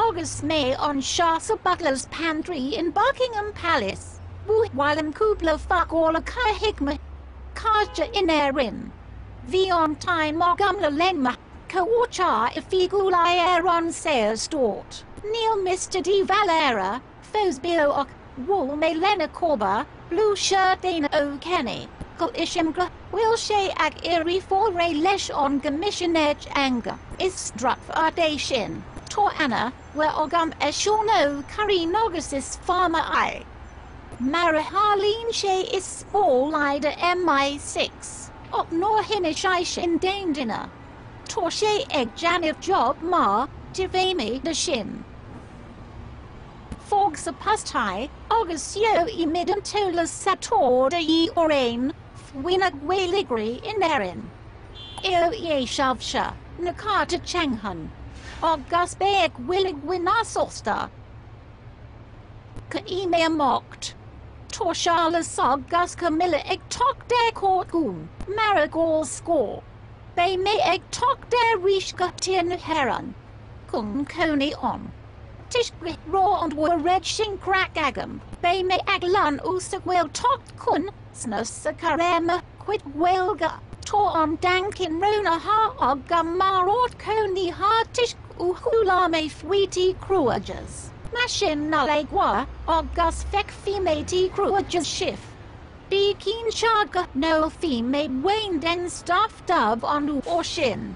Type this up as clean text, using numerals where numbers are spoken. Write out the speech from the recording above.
Agus mé anseo sa Butler's Pantry in Buckingham Palace, ba mhaith liom cúpla focal a chur chuig mo chairde in Éirinn. Bhí an-time agam le linn mo chuairte oifigiúil ar an Saorstát. Níl Mr de Valera fós beo ach bhuail mé lena chomharba, Blue Shirt Dana O'Kenny, Cloisim go bhfuil sé ag iarraidh fáil réidh leis an gCoimisinéir Teanga. Is drochbheart é sin. Tá ana mhaith agam ar Seán Ó Curraoin agus is fear maith é. Mar a tharlaíonn sé is ball é de MI6, ach ná hinis é sin d'aon duine. Tá sé ag déanamh job maith de bheidh mé de sin. Fág sa post é agus gheobhaimid an t-eolas atá de dhíth orainn faoi na Gaeilgeoirí in Éirinn. Eo na cárta teangan agus beidh Willie Gwynna sásta. Caithfidh mé imeacht. Tá Séarlas agus Camilla ag teacht ar cuairt chugam mar a gcomhair scor. Beidh mé ag teacht arís go tír na hÉireann chun cónaí ann. Toisc go raibh an oiread sin craic agam, beidh mé ag lonnú sa Ghaeltacht chun snas a chur ar mo chuid Gaeilge. Tá an Daingean roghnaithe agam mar áit chónaithe toisc gur chuala mé faoi Tí Kruages. Mar sin Nollaig mhaith agus feicfidh mé Tí Kruages sibh. Bí cinnte go n-ólfaidh mé braon den stuif dubh an uair sin.